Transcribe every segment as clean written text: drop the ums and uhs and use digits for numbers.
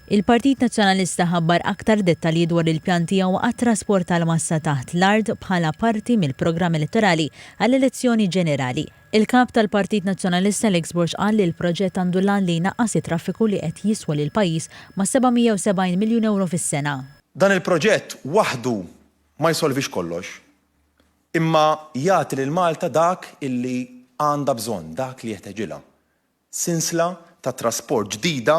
Il-Partit Nazzjonalista ħabbar aktar dettalji dwar il-pjan tiegħu għat-trasport tal-massa taħt l-art bħala parti mill-programm elettorali għall-elezzjoni ġenerali. Il-Kap tal-Partit Nazzjonalista Alex Borg qal li l-proġett għandu l-għan li jnaqqas it-traffiku li qed jiswa lill-pajjiż ma' 770 miljun ewro fis-sena. Dan il-proġett waħdu ma jsolvix kollox, imma jagħti lil Malta dak illi għandha bżonn, dak li jeħteġilha. Sinsla ta' trasport ġdida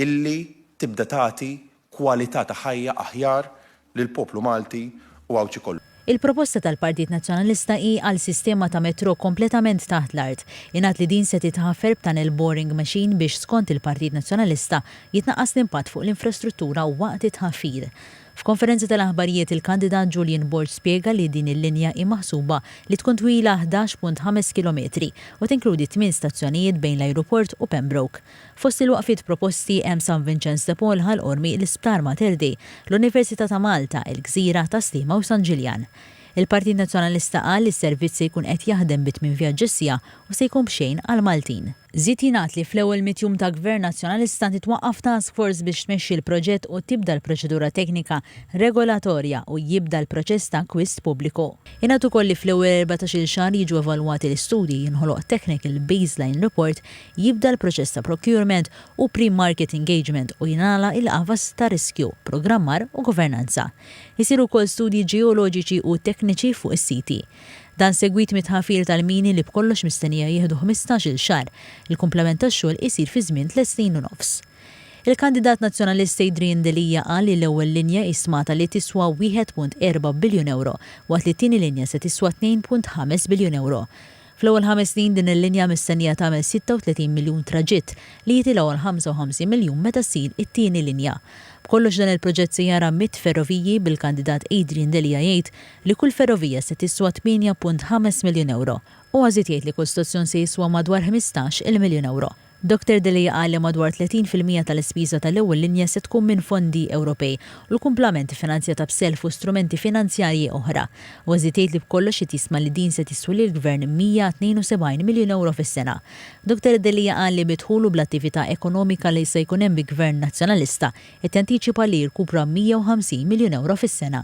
illi tibda tagħti kwalità ta' ħajja aħjar lill-poplu Malti u Għawdxi kollu. Il-proposta tal-Partit Nazzjonalista hi għal sistema ta' metrò kompletament taħt l-art. Ingħad li din se titħaffer b'tunnel boring machine biex skont il-Partit Nazzjonalista jitnaqqas l-impatt fuq l-infrastruttura waqt it-tħaffir. F'konferenza tal-aħbarijiet il-kandidat Julian Borg spjega li din il-linja hi maħsuba li tkun twila 11.5 kilometri u tinkludi tmien stazzjonijiet bejn l-ajruport u Pembroke. Fost il-waqfiet proposti hemm San Vinċenz de Paul, Ħal Qormi, l-Isptar Mater Dei, l-Università ta' Malta, il-Gżira, Tas-Sliema u San Ġiljan. Il-Partit Nazzjonalista qal li s-servizz se jkun qed jaħdem bi tmien vjaġġi s-siegħa u se jkun b'xejn għall-Maltin. Żied jingħad li fl-ewwel mitt jum ta' Gvern Nazzjonalista titwaqqaf task force biex tmexxi l-proġett u tibda l-proċedura teknika regolatorja u jibda l-proċess ta' akkwist pubbliku. Ingħad ukoll li fl-ewwel 14-il xahar jiġu evalwati l-istudji, jinħoloq technical baseline report, jibda l-proċess ta' procurement u pre-market engagement u jingħalaq il-qafas ta' riskju, programmar u governanza. Isiru wkoll studji ġeoloġiċi u tekniċi fuq is-siti. Dan segwit mit-tħaffir tal-mini li b'kollox mistennija jieħdu 15-il xahar. Il-kumplament tax-xogħol isir fi żmien tliet snin u nofs. Il-kandidat Nazzjonalist Adrian Delia qal li l-ewwel linja hi stmata li tiswa 1.4 biljun ewro, waqt li t-tieni linja se tiswa 2.5 biljun ewro. Fl-ewwel ħames snin din il-linja mistennija tagħmel 36 miljun traġitt, li jitilgħu għal 55 miljun meta ssir it-tieni linja. B'kollox dan il-proġett se jara mitt ferroviji bil-kandidat Adrian Delia jgħid li kull ferrovija se tiswa 8.5 miljun ewro. Huwa żied jgħid li kull stazzjon se jiswa madwar 15-il miljun ewro. Dottor Delia qal li madwar 30% tal-ispiża tal-ewwel linja se tkun minn fondi Ewropej u l-kumplament iffinanzjata b'self u strumenti finanzjarji oħra. Huwa żied jgħid li b'kollox qed jistma li din se tiswa lill-Gvern 172 miljun ewro fis-sena. Dottor Delia qal li bid-dħul u bl-attività ekonomika li se jkun hemm bi Gvern Nazzjonalista qed jantiċipa li jirkupra 150 miljun ewro fis-sena.